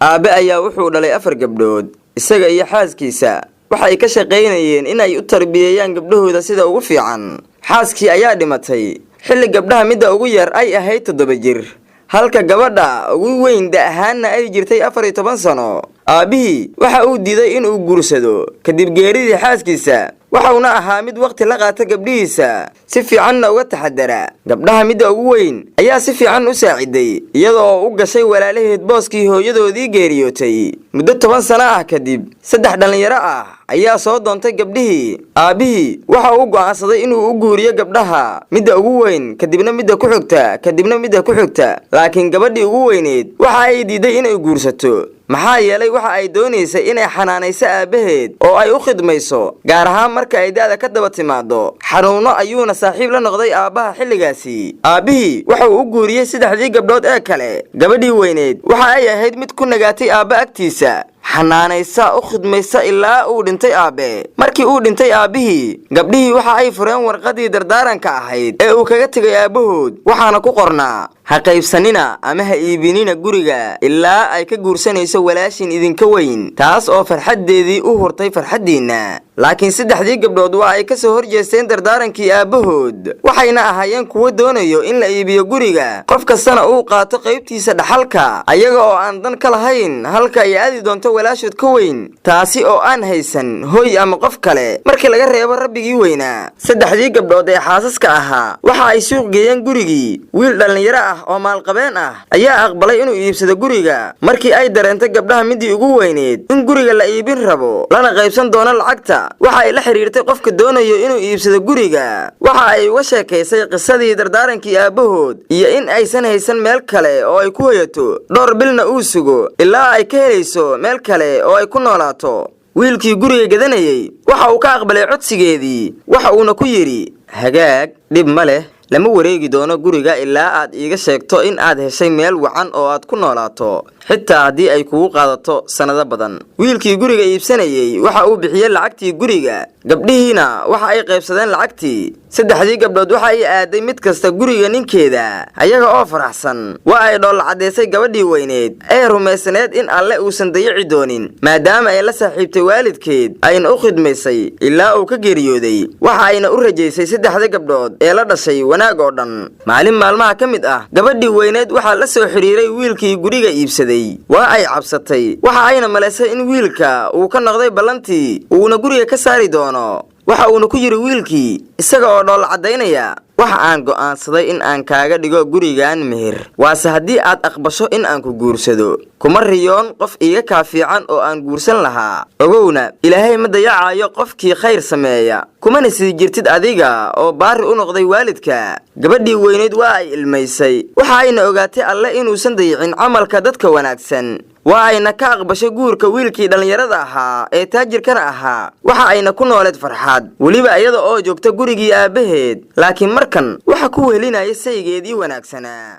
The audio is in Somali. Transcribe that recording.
Aabbe ayaa wuxuu dhalay afar gabdhood. Isaga iyo xaaskiisa waxay ka shaqaynayeen in ay u tarbiyeeyaan gabdhahooda sida ugu fiican. Xaaskii ayaa dhimatay xilli gabdhaha midda ugu yar ay ahayd 7 jir, halka gabadha ugu weyn da ahaanna ay jirtay 14 sano. Aabbihii waxa uu diiday inuu guursado kadib geeridii xaaskiisa, waxauna ahaa mid wakhti la qaata gabdhihiisa, si fiicanna uga taxadara. Gabdhaha midda ugu weyn ayaa si fiican u saaciday, iyadoo u gashay walaalaheed booskii hooyadoodii geeriyootay. Muddo 10 sano ah kadib, saddex dhallinyaro ah ayaa soo doontay gabdhihii. Aabbihii waxa uu go'aansaday inuu u guuriyo gabdhaha midda ugu weyn, kadibna midda ku xigta, kadibna midda ku xigta. Laakiin gabadhii ugu weyneed waxa ay diiday inay guursato, maxaa yeelay waxa ay doonaysay inay xanaanayso aabbaheed oo ay u khidmayso, gaar ahaan marka ay da'da ka daba timaado. Xanuunno ayuuna saaxiib la noqday aabbaha xilligaasi. Aabbihii waxa uu u guuriyey saddexdii gabdhood ee kale. Gabadhii weyneed waxa ay ahayd mid ku nagaatay aabba agtiisa, xanaanaysa, u khidmaysa ilaa uu dhintay aabbe. Markii uu dhintay aabbihii, gabdhihii waxa ay fureen warqadii dardaaranka ahayd ee uu kaga tegay aabbahood, waxaana ku qornaa: "Ha qaybsanina ama ha iibinina guriga ilaa ay ka guursanayso walaashin idinka weyn, taas oo farxaddeedii u hurtay farxaddiinna." Laakiin saddexdii gabdhood waa ay ka soo horjeesteen dardaarankii aabbahood, waxayna ahaayeen kuwo doonayo in la iibiyo guriga, qof kastana uu qaato qaybtiisa dhaxalka, ayaga oo aan dan ka lahayn halka ay aadi doonto walaashood ka weyn, taasi oo aan haysan hoy ama qof kale markii laga reebo Rabbigii weynaa. Saddexdii gabdhood ee xaasaska ahaa waxa ay suuq geeyeen gurigii. Wiil dhallinyaro ah oo maalqabeen ah ayaa aqbalay inuu iibsado guriga. Markii ay dareentay gabdhaha midii ugu weyneed in guriga la iibin rabo lana qaybsan doono lacagta, waxa ay la xidhiirtay qofka doonayo inuu iibsado guriga. Waxa ay uga sheekaysay qisadii dardaarankii aabbahood iyo in aysan haysan meel kale oo ay ku hoyato, dhowr bilna uu sugo ilaa ay ka helayso meel kale oo ay ku noolaato. Wiilkii guriga gadanayey waxa uu ka aqbalay codsigeedii, waxa uuna ku yidhi: "Hagaag, dhib ma leh, lama wareegi doono guriga ilaa aad iiga sheegto in aad heshay meel wacan oo aad ku noolaato, xitaa haddii ay kugu qaadato sannado badan." Wiilkii guriga iibsanayey waxa uu bixiyey lacagtii guriga, gabdhihiina waxa ay qaybsadeen lacagtii. Saddexdii gabdhood waxa ay aaday mid kasta guriga ninkeeda ayaga oo faraxsan. Waa ay dhoolla caddaysay gabadhii weyneed ee rumaysaneed in Alle uusan dayici doonin, maadaama ay la saaxiibtay waalidkeed, ayna u khidmaysay ilaa uu ka geeriyooday. Waxa ayna u rajaysay saddexda gabdhood ee la dhashay wanaag oo dhan. Maalin maalmaha ka mid ah, gabadhii weyneed waxaa la soo xidhiiray wiilkii guriga iibsaday. Waa ay cabsatay, waxa ayna malaysay in wiilka uu ka noqday ballantii, uuna guriga ka saari doono. Waxa uuna ku yidhi wiilkii isaga oo dhoolla caddaynaya: "Waxa aan go'aansaday in aan kaaga dhigo gurigan meher, waase haddii aad aqbasho in aan ku guursado. Kuma riyoon qof iiga kaa fiican oo aan guursan lahaa. Ogowna, Ilaahay ma dayacayo qofkii khayr sameeya, kumana sii jirtid adiga oo baari u noqday waalidka." Gabadhii weyneyd waa ay ilmaysay, waxa ayna ogaatay Alle inuusan dayicin camalka dadka wanaagsan. Waa ayna ka aqbashay guurka wiilkii dhallinyarada ahaa ee taajirkana ahaa. Waxa ayna ku nooleed farxad, weliba iyada oo joogta gurigii aabbaheed, laakiin markan waxa ku wehelinaya saygeedii wanaagsanaa.